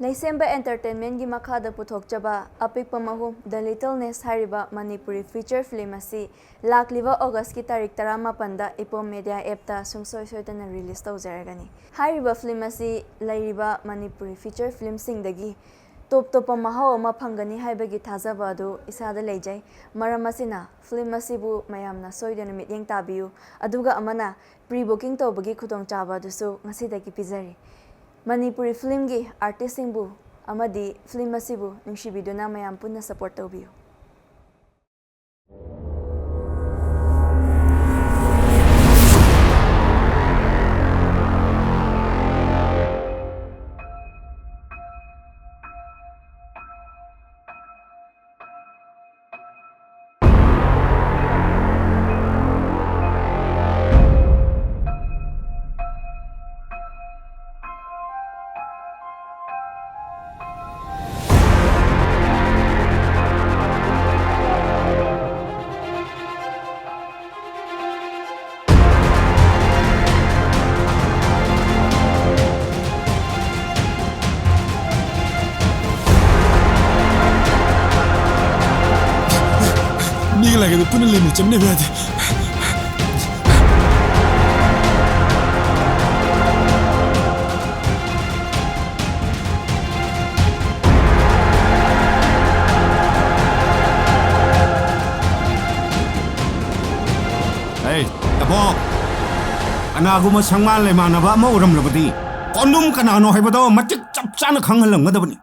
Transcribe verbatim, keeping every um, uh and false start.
ꯂꯩꯁꯦꯝꯕ Entertainmentꯀꯤ ꯃꯈꯥꯗ ꯄꯨꯊꯣꯛꯆꯕ ꯑꯄꯤꯛꯄ ꯃꯍꯨꯝ The Littleness ꯍꯥꯏꯔꯤꯕ ꯃꯅꯤꯄꯨꯔꯤ feature film ꯑꯁꯤ ꯂꯥꯛꯂꯤꯕ Augustꯀꯤ ꯇꯥꯔꯤꯛ ꯇꯔꯥꯃꯥꯄꯟꯗ ꯏꯄꯣꯝ Media appꯇ ꯁꯨꯡꯁꯣꯏ ꯁꯣꯏꯗꯅ release ꯇꯧꯖꯔꯒꯅꯤ꯫ ꯍꯥꯏꯔꯤꯕ film ꯑꯁꯤ ꯂꯩꯔꯤꯕ ꯃꯅꯤꯄꯨꯔꯤ feature filmꯁꯤꯡꯗꯒꯤ ꯇꯣꯞ ꯇꯣꯞꯄ ꯃꯍꯥꯎ ꯑꯃ ꯐꯪꯒꯅꯤ ꯍꯥꯏꯕꯒꯤ ꯊꯥꯖꯕ ꯑꯗꯨ ꯏꯁꯥꯗ ꯂꯩꯖꯩ꯫ ꯃꯔꯝ ꯑꯁꯤꯅ film ꯑꯁꯤꯕꯨ ꯃꯌꯥꯝꯅ ꯁꯣꯏꯗꯅ ꯃꯤꯠꯌꯦꯡ ꯇꯥꯕꯤꯌꯨ꯫ ꯑꯗꯨꯒ ꯑꯃꯅ pre booking ꯇꯧꯕꯒꯤ ꯈꯨꯗꯣꯡꯆꯥꯕ ꯑꯗꯨꯁꯨ ꯉꯁꯤꯗꯒꯤ ꯄꯤꯖꯔꯤ꯫ ꯃꯅꯤꯄꯨꯔꯤ filmꯒꯤ artistꯁꯤꯡꯕꯨ ꯑꯃꯗꯤ film ꯑꯁꯤꯕꯨ ꯅꯨꯡꯁꯤꯕꯤꯗꯨꯅ ꯃꯌꯥꯝ ꯄꯨꯟꯅ support ꯇꯧꯕꯤꯌꯨ꯫ ꯃꯤꯒ ꯂꯥꯏꯒꯗꯨ ꯄꯨꯟꯅ ꯂꯩꯃꯤꯟ ꯆꯠꯃꯤꯟꯅꯕ ꯌꯥꯗꯦ꯫ ꯑꯩ, ꯇꯥꯃꯣ! ꯀꯅꯥꯒꯨꯝꯕ ꯁꯪꯃꯥꯟ ꯂꯩꯃꯥꯟꯅꯕ ꯑꯃ ꯎꯔꯝꯂꯕꯗꯤ, ꯀꯣꯟꯗꯨꯝ ꯀꯅꯥꯅꯣ ꯍꯥꯏꯕꯗꯣ ꯃꯇꯤꯛ ꯆꯞ ꯆꯥꯅ ꯈꯪꯍꯜꯂꯝꯒꯗꯕꯅꯤ꯫